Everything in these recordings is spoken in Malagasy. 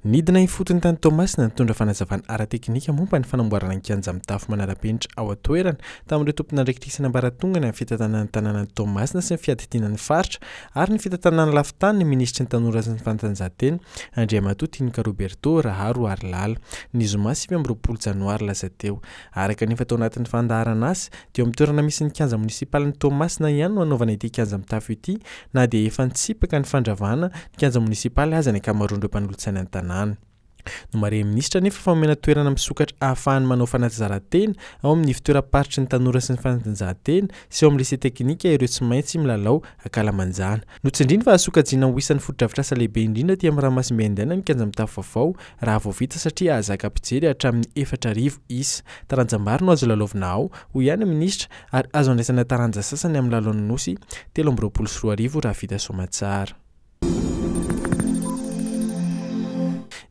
Nidina ifotony tany Toamasina nitondra fanazavana ara-teknika momba ny fanamboarana ny kianja mitafo manara-penitra ao an-toerana tamin'ireo tompon'andraikitra isan'ambaratongany amin'ny fitantanana ny tanànan'i Toamasina sy ny fiadidiana ny faritra ary ny fitantanana ny lafintany ny minisitry ny Tanora sy ny Fanatanjahantena, Andriamatoa Tinoka Roberto Raharoarilala, ny zoma 29 janoary lasa teo. Araka ny efa tao anatin'ny fandaharan'asa, dia eo amin'ny toerana misy ny kianja monisipalin'i Toamasina ihany no hanaovana ity kianja mitafo ity na dia efa nitsipaka ny fandravana ny kianja monisipaly aza ny ankamaroan'ireo mpanolotsaina ny tanàna. Nomarihin'ny minisitra anefa fa omena toerana misokatra ahafahany manao fanazaran-tena ao amin'ny ivontoeram-paritry ny tanora sy ny fanatanjahantena sy ao amin'ny lycée teknika ireo tsy maintsy milalao ankalamanjana. Notsindriany fa azo sokajiana ho isan'ny fotodrafitrasa lehibe indrindra aty amin'ny ranomasimbe Indiana ny kianja mitafo vaovao raha vao vita satria hahazaka mpijery hatramin'ny 4000 isa. Taranja maro no azo lalaovina ao, hoy ihany ny minisitra, ary azo andraisana taranja sasany amin'ny lalaon'ny Nosy 2023 raha vita soamatsara.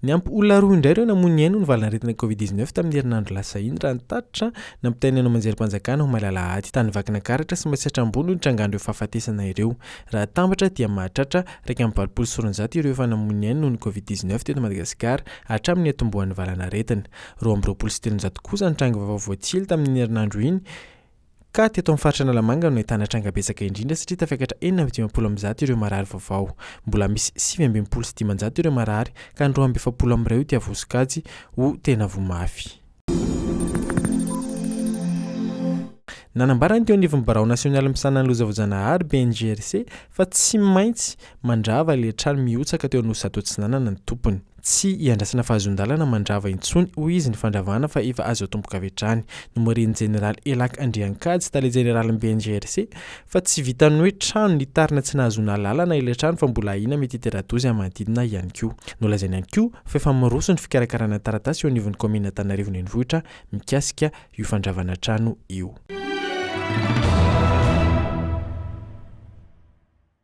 Niampy olona roa indray ireo namoy ny ainy noho ny valanaretina Covid 19 tamin'ny herinandro lasa iny raha ny tatitra nampitain'ny haino aman-jerim-panjakana omaly alahady. Tany Vakinankaratra sy Matsiatra Ambony no nitrangan'ireo fahafatesana ireo. Raha atambatra dia mahatratra 281 ireo efa namoy ny ainy noho ny Covid 19 teto Madagasikara hatramin'ny niatombohan'ny valanaretina. 322 kosa ny tranga vaovao voatsily tamin'iny herinandro iny ka teto amin'ny faritra Analamanga no nahitana tranga betsaka indrindra satria tafakatra 156 ireo marary vaovao. Mbola misy 569 ireo marary ka ny 42 amin'ireo dia voasokajy ho tena voa mafy. Nanambara ny teo anivon'ny Birao nasionaly misahana ny loza voajanahary, BNGRC, fa tsy maintsy mandrava ilay trano mihotsaka teo Anosizato Atsinanana ny tompony. Tsy iandrasana fahazoan-dalana mandrava intsony, hoy izy, ny fandravana fa efa azo atomboka avy hatrany. Nomarihin'ny jeneraly Elack Andriankajy, tale jeneralin'ny BNGRC, fa tsy vitan'ny hoe trano nitarina tsy nahazoana alalana ilay trano fa mbola ahiana mety hitera-doza amin'ny manodidina ihany koa. Nolazainy ihany koa fa efa miroso ny fikarakarana ny taratasy eo anivon'ny kaominina Antananarivo Renivohitra mikasika io fandravana trano io.